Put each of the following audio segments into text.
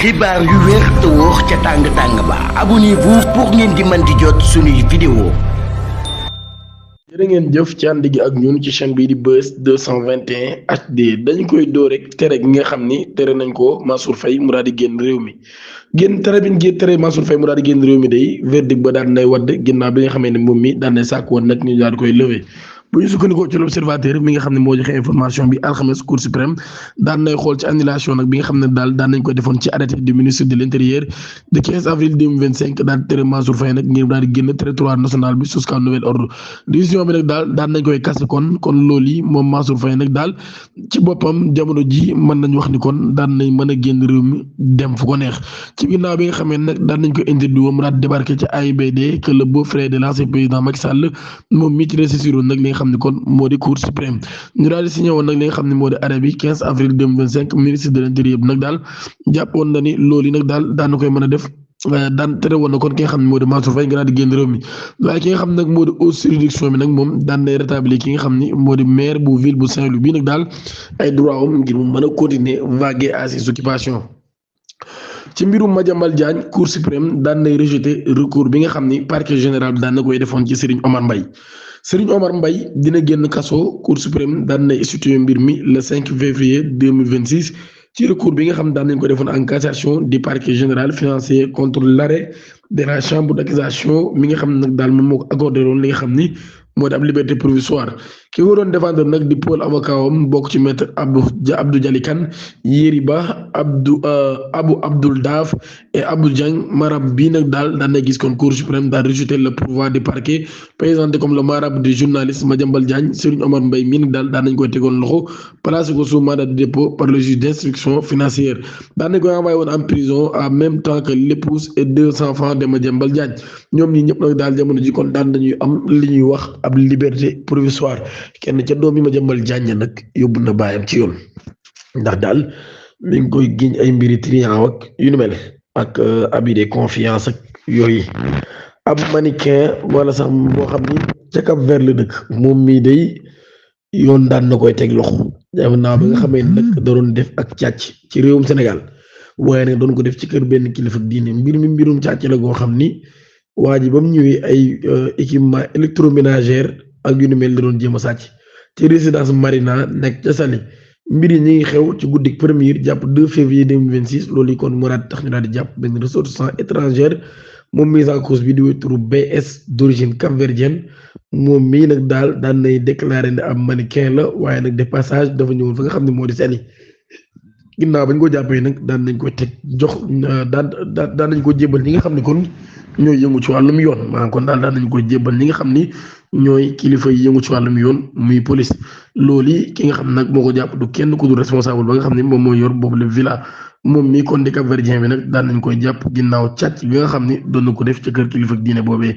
xibaar yu wér te wóor ca tàng-tàng ba abonnez-vous pour ngeen di mën di jot suñuy vidéo. jërë ngeen jëf ci ànd gi ak ñun ci chaîne bii di Buzz 221 HD dañu koy door rek tere gi nga xam ni tere nañ ko Mansour Faye mu daal di génn réew mi tere bi ñu tere Mansour Faye mu daal di génn réew mi day verdict ba daan nay wadd ginnaaw bi nga xamee ne moom mi daan nay sàkk woon nag ñu daal di koy lever. bu ñu sukkandikoo ci l'observateur mi nga xam ne moo joxe information bi alxames cour suprême daan nay xool ci annulation nag bi nga xam ne daal daan nañ ko defoon ci arrêté du ministre de l'intérieur de 15 avril 2025 daal tere Mansour Faye nag ngir daal di génn territoire national bi jusqu'à nouvel ordre décision bi nag daal daan nañ koy kase kon loolu yi moom Mansour Faye nag daal ci boppam jamono ji mën nañ wax ni kon daan nañ mën a génn réew mi dem fu ko neex ci ginnaaw bi nga xamee nag daan nañ ko interdit woon mu daal débarqué ci AIBD que le beau-frère de l'ancien président Macky Sall moom mi ci récessiroon nag li nga xam ne kon moo di cour suprême ñu daal di signé woon nag li nga xam ne moo di arrêt bi 15 avril 2025 ministre de l'intérieur bi nag daal jàppoon na ni loolu yi nag daal daan na koy mën a def daan tere woon na kon ki nga xam ne moo di Mansour Faye nga daal di génn réew mi waaye ki nga xam ne nag moo di haute juridiction bi nag moom daan nay rétablir ki nga xam ni moo di maire bu ville bu Saint-Louis bii nag daal ay droit am ngir mu mën a continuer vaguer à ses occupations. ci mbirum Madiambal Diagne cour suprême daan nay rejeter recours bi nga xam ni parquet général bi daan na koy defoon ci Serigne Omar Mbaye dina génn kaso cour suprême daan nay instituer mbir mi le 5 février 2026 ci recours bi nga xam daan nañ ko defoon en cassation du parquet général financier contre l'arrêt de la chambre d'accusation mi nga xam ne nag daal moom moo ko accordé woon li nga xam ni moo di ab liberté provisoire ki ko doon défendre nag di pôle avocat am bokk ci maître Abdou Dialy Kane Yéri Ba Abdou Abdoul Daf et Abdou Dieng marab bii nag daal daan na gis kon cour suprême daal rejeter le pouvoir du parquet présenté comme le marabout du journaliste Madiambal Diagne Serigne Omar Mbaye mii nag daal daan nañ koy tegoon loxo placé ko sous mandat de dépôt par le juge d'instruction financière daan nañ koy envoyé woon en prison en même temps que l'épouse et 2 enfants de Madiambal Diagne ñoom ñi ñëpp nag daal jamono ji kon daan dañuy am li ñuy wax ab liberté provisoire kenn ca doom yi Madiambal Diagne nag yóbbu na baayam ci yoon ndax daal mi ngi koy giñ ay mbiri trian ak yu ni mel ak abus de confiance ak yooyu ab mannequin wala sax boo xam ni ca Cap Vert la dëkk moom mii day yoon daan na koy teg loxo naa ba nga xamee nag da doon def ak càcc ci réewum Sénégal waaye nag doon ko def ci kër benn kilifa diine mbirum càcc la goo xam ni waa ji ba mu ñëwee ay équipement électroménager ak yu ni mel la doon jéem a sàcc ci résidence Marina nekk ca Saly mbir yi ñu ngi xew ci guddik premier jàpp 2 février 2026 loolu yi kon moo daal tax ñu daal di jàpp benn ressortissant étrangère moom mise en cause bi di wéy turu BS d'origine capverdienne moom mii nag daal daan nay déclaré ne am mannequin la waaye nag de passage dafa ñëwoon fa nga xam ne moo di Saly ginnaaw bañ ko jàppee nag daan nañ ko teg jox daan nañ ko jébal ñi nga xam ne kon ñooy yëngu ci wàllum yoon maanaam kon daal daan nañ ko jébal ñi nga xam ni ñooy kilifa yi yëngu ci wàllum yoon muy police loolu yi ki nga xam nag moo ko jàpp du kenn ku dul responsable ba nga xam ne moom moo yor boobu le villa moom mii kon di Cap-Verdien bi nag daan nañ koy jàpp ginnaaw càcc bi nga xam ni doon na ko def ca kër kilifa diine boobee.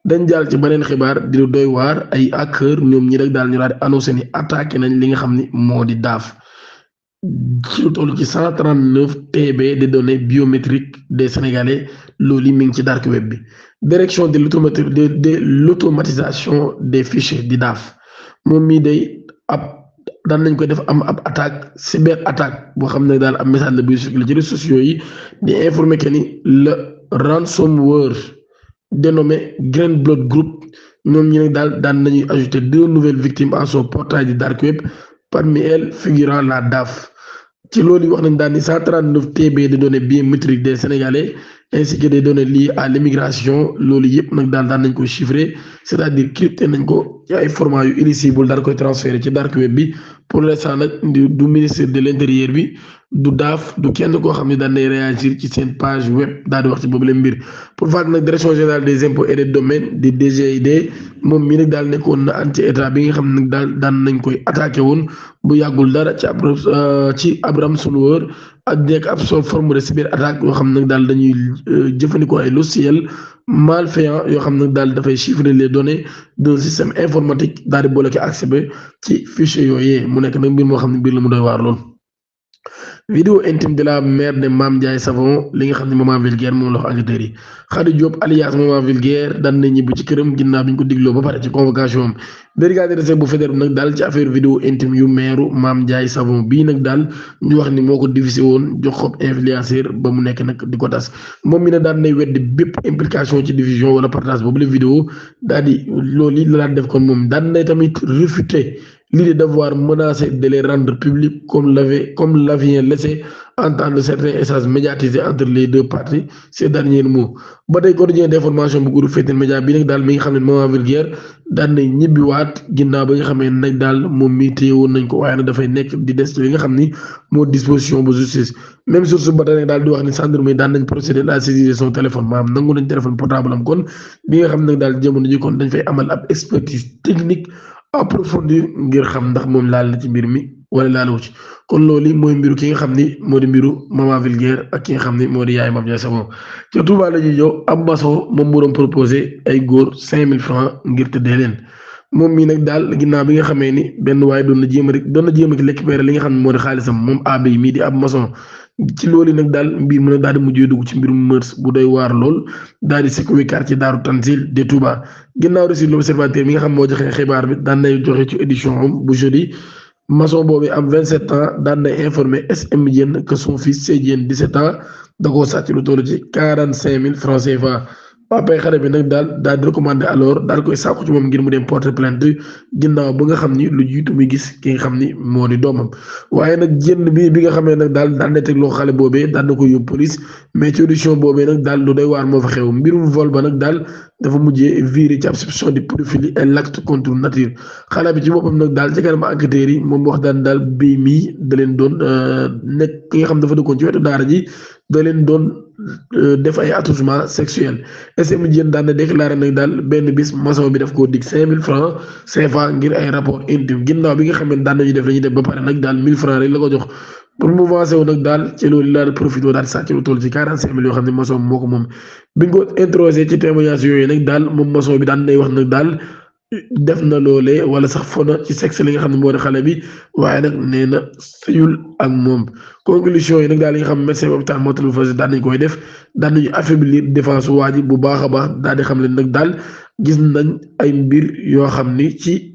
dañ jàll ci beneen xibaar di doy waar ay hackers ñoom ñi rek daal ñu daal di annoncé ni attaqué nañ li nga xam ni moo di daaf ci lu toll ci 139 TB de données biométriques des Sénégalais loolu yi mi ngi ci dark web bi direction de l'automatisation des fichiers di daaf moom mii day daan nañ koy def am ab attaque cyber attaque boo xam ne daal am message la buy circulé ci réseaux sociaux yi di informer que ni le ransomware dénommé Green Blood Group ñoom ñi nag daal daan nañuy ajouter 2 nouvelles victimes à son portail du dark web parmi elles figurant la DAF ci loolu wax nañ daal ni 139 TB de données biométriques des Sénégalais ainsi que des données liées à l'immigration loolu yëpp nag daal daan nañ ko chiffrer c'est-à-dire crypté nañ ko ci ay formats yu illisible daal koy transféré ci dark web bi pour l'instant nag du ministère de l'intérieur bi du daaf du kenn koo xam ne daan nay réagir ci seen page web daal di wax ci boobu la mbir pour fàttali nag direction générale des impôts et des domaines di DGID moom mii nag daal nekkoon na anti état bi nga xam ne nag daal daan nañ koy attaqué woon bu yàggul dara ci ab ransomware ak nekk ab forme de cyber attaque yoo xam ne nag daal dañuy jëfandikoo ay logiciels malveillants yoo xam ne nag daal dafay chiffrer les données d'un système informatique daal di bloquer accès ba ci fichier yooyu mu nekk nag mbir moo xam ne mbir la mu doy waar lool. vidéo intime de la mère de Mame Ndiaye Savon li nga xam ne maman vulgaire moom la wax enquêteurs yi Khady Diop alias maman vulgaire daan na ñibbi ci këram ginnaaw bi ñu ko digloo ba pare ci convocation am brigade de recherche bu fédéral nag daal ci affaire vidéo intime yu meeru Mame Ndiaye Savon bii nag daal ñu wax ni moo ko diffusé woon jox ko influenceur ba mu nekk nag di ko tas moom mi ne daan nay weddi bépp implication ci diffusion wala partage boobu la vidéo daal di loolu yi la daan def kon moom daan nay tamit réfuté l'idée d'avoir menacé de les rendre publics comme l'avait laissé entendre certains échanges médiatisés entre les deux parties ces derniers mots ba tey quotidien d'information bu groupe Futurs Médias bi nag daal mi nga xam ne maman vulgaire daan na ñibbiwaat ginnaaw ba nga xamee nag daal moom mi téye woon nañ ko waaye nag dafay nekk di des ci li nga xam ni moo disposition bu justice même source ba tey nag daal di wax ni gendarmerie daan nañ procéder à la saisie de son téléphone maanaam nangu nañ téléphone portable am kon bi nga xam nag daal jamono ji kon dañ fay amal ab expertise technique approfondir ngir xam ndax moom laal na ci mbir mi wala laalawu ci kon loolu mooy mbiru ki nga xam ni moo di mbiru maman vulgaire ak ki nga xam ni moo di yaay Mame Ndiaye Savon ca Touba la ñuy ñëw ab maçon moom mu doon proposé ay góor 5000 francs ngir tëddee leen moom mii nag daal ginnaaw bi nga xamee ni benn waaye doon na jéem a récupérer li nga xam ne moo di xaalisam moom AB mii di ab maçon ci loolu nag daal mbir mu ne daal di mujjee dugg ci mbirum mërs bu doy waar lool daal di secoué quartier Daaru Tanzil de Touba ginnaaw reçu l'observateur mi nga xam moo joxe xibaar bi daan nay joxe ci édition am bu jeudi maçon boobu am 27 ans daan nay informé SM Diène que son fils Diène 17 ans da koo sàcc lu toll ci 45 000 francs CFA. papay xale bi nag daal di recommandé alors daal koy sàkku ci moom ngir mu dem porter plainte ginnaaw ba nga xam ni lu jiitu muy gis ki nga xam ni moo di doomam waaye nag jënd bi nga xamee nag daal na teg loxo xale boobee daan na ko yóbbu police mais ci audition boobee nag daal lu doy waar moo fa xew mbirum vol ba nag daal dafa mujjee viré ci ab soupçon de pédophilie et l'acte contre nature xale bi ci boppam nag daal ci kanam enquêteurs yi moom wax daal bii mii da leen doon nekk ki nga xam dafa dëkkoon ci wetu daara ji da leen doon def ay attouchement sexuel SM Diène daan na déclaré nag daal benn bis maçon bi daf koo dig 5000 francs CFA ngir ay rapport intime ginnaaw bi nga xam ne daan nañu def la ñuy def ba pare nag daal 1000 francs rek la ko jox pour mu avancé wu nag daal ci loolu daal profité daal sàcc lu toll ci 45 000 yoo xam ne maçon moo ko moom bi ñu ko introsé ci témoignage yooyu nag daal moom maçon bi daan nay wax nag daal def na loolee wala sax fona ci sexe li nga xam ne moo di xale bi waaye nag nee na sëyul ak moom conclusion yi nag daal li nga xam ne médecin hôpital Matlaboul Fawzeyni daan nañ koy def daan nañu affaiblir défense waa ji bu baax a baax daal di xam leen nag daal gis nañ ay mbir yoo xam ni ci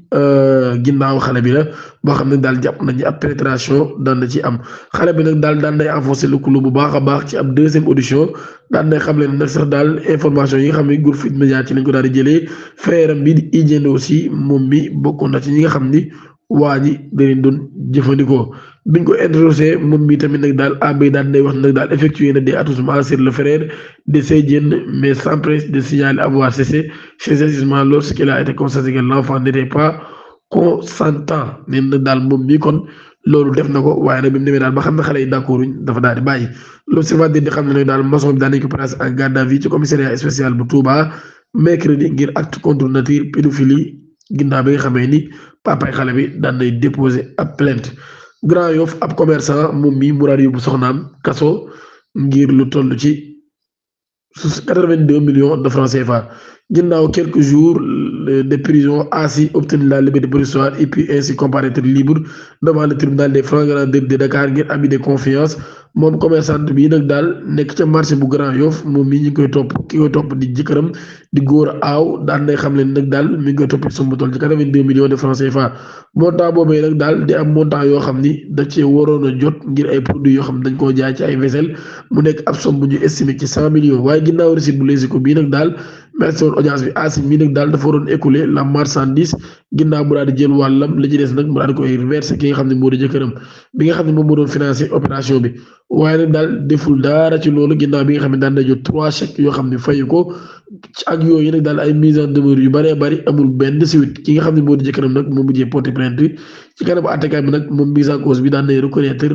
ginnaaw xale bi la boo xam ne daal jàpp nañu ab pénétration daan na ci am xale bi nag daal daan nay enfoncé le clou bu baax a baax ci ab deuxième audition daan nay xam leen nag sax daal information yi nga xam ne groupe Futurs Médias ci lañ ko daal di jëlee frère am bi di Idjene aussi moom mi bokkoon na ci ñi nga xam ni waa ji da leen doon jëfandikoo biñ ko introsé moom mi tamit nag daal AB daan nay wax nag daal effectué na des attouchements sur le frère de Diène mais sans préciser de signaler avoir cessé ces agissements lorsqu'il a été constaté que l'enfant n'était pas consentant nee na daal moom mi kon loolu def na ko waaye nag bi mu demee daal ba xam ne xale yi d'accord dafa daal di bàyyi l'observateur di xam ne nag daal maçon bi daan nañ ko placé en garde à vue ci commissariat spécial bu Touba mercredi ngir acte contre nature pédophilie ginnaaw bi nga xamee ni papay xale bi daan nay déposé ab plainte Grand Yoff ab commerçant moom mi mu daal yóbbu soxnaam kaso ngir lu toll ci 82 millions de francs CFA ginnaaw quelques jours de prison Asi obtenu la liberté provisoire et puis ainsi comparaître libre devant le tribunal des flagrants délits de Dakar ngir abus de confiance moom commerçante bi nag daal nekk ca marché bu Grand Yoff moom mii ñu koy topp ki koy topp di jëkkëram di góor aaw daan nay xam leen nag daal mi ngi koy topp somme bu toll ci 82 millions de francs CFA montant boobee nag daal di am montant yoo xam ni da cee waroon a jot ngir ay produits yoo xam ne dañ koo jaay ci ay vaisselle mu nekk ab somme bu ñu estimé ci 100 millions waaye ginnaaw receipt bu Les Échos bii nag daal merci woon audience bi Asi mii nag daal dafa waroon écouler la marchandise ginnaaw mu daal di jël wàllam li ci des nag mu daal di koy verser ki nga xam ne moo di jëkkëram bi nga xam ne moom moo doon financer opération bi waaye nag daal deful dara ci loolu ginnaaw bi nga xam ne daan na jot 3 chèques yoo xam ne fayu ko ak yooyu nag daal ay mise en demeure yu bëree bëri amul benn suite ki nga xam ne moo di jëkkëram nag moom mujjee porter plainte ci kanamu àttekat bi nag moom mise en cause bi daan nay reconnaître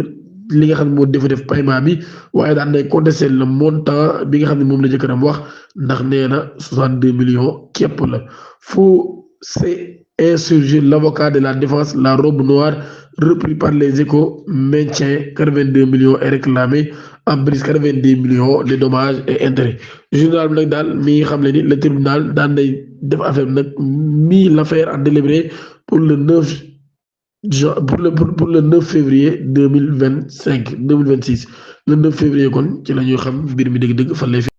li nga xam ne moo def paiement bi waaye daan nay contester le montant bi nga xam ne moom la jëkkëram wax ndax nee na 62 millions képp la fu c'est insurgé l'avocat de la défense la robe noire repris par Les Échos maintient 82 millions et réclamé en bris 82 millions de dommages et intérêts journal bi nag daal mi ngi xam ne ni le tribunal daan nay def affaire bi nag mis l'affaire en délibéré pour le 9 pour le 9 février 2025 2026 le 9 février kon ci la ñuy xam mbir mi dëgg-dëgg fan lay